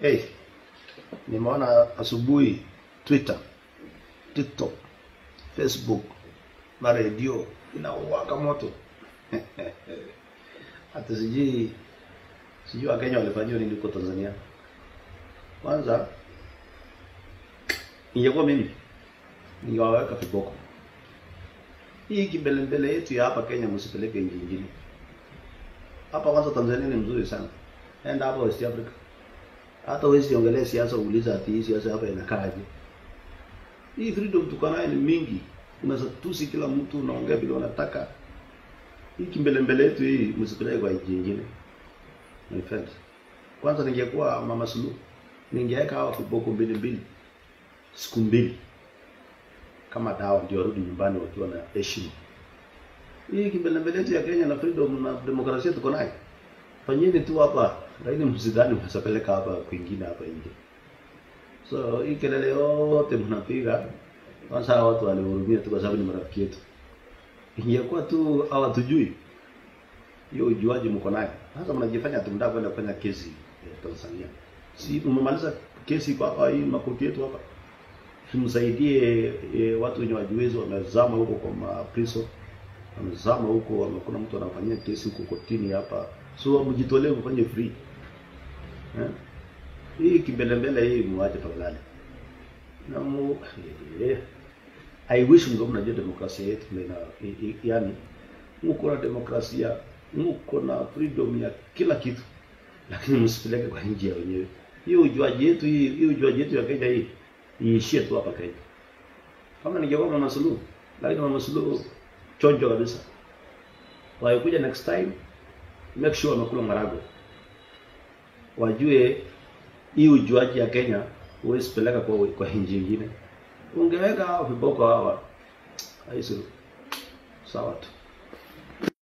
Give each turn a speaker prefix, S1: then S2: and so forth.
S1: Hey, nimeona asubuhi Twitter, TikTok, Facebook na redio inawaka moto. Hata sijui Wakenya walifanyiwa nini huko Tanzania. Kwanza ningekuwa mimi ningewaweka viboko. Hii kimbelembele yetu ya hapa Kenya msipeleke nchi nyingine. Hapa kwanza Tanzania ni mzuri sana. Enda hapa West Africa. Hata huwezi ongelea siasa uuliza ati hii siasa hapa inakaaje. Hii freedom tuko nayo ni mingi. Unaweza tusi kila mtu, unaongea vile unataka. Hii kimbelembele yetu hii msipeleke kwa nchi nyingine. My friend. Kwanza ningekuwa Mama Suluhu, ningeweka hawa viboko mbili siku mbili kama dawa, ndio warudi nyumbani wakiwa na heshima. Hii kimbelembele yetu ya Kenya na freedom na demokrasia tuko nayo, fanyeni tu hapa, lakini msidhani msapeleka hapa kwingine hapa nje. So hii kelele yote mnapiga, kwanza hawa watu walihurumia tu kwa sababu ni marafiki yetu. Ingekuwa tu hawatujui, hiyo ujuaji mko nayo. Sasa mnajifanya tumda kwenda kufanya kesi ya Tanzania. Si umemaliza kesi kwa hapa hii makoti yetu hapa. Tumsaidie watu wenye wajiwezi wamezama huko kwa mapriso. Wamezama huko, kuna mtu anafanyia kesi huko kotini hapa. So mjitolee mfanye free. Hii kimbelembele hii muache tafadhali. Na mu I wish mngekuwa mnajua demokrasia yetu na yani mko na demokrasia, mko na freedom ya kila kitu, lakini msipeleke kwa nchi ya wenyewe. Hiyo ujuaji yetu hii ujuaji yetu ya Kenya hii iishie tu hapa Kenya. Kama ningekuwa Mama Suluhu, lakini Mama Suluhu chonjo kabisa. Waikuja next time, make sure wamekula marago. Wajue hii ujuaji ya Kenya huwezi peleka kwa nchi nyingine. Ungeweka hao viboko hawa. Haisuru. Sawa tu.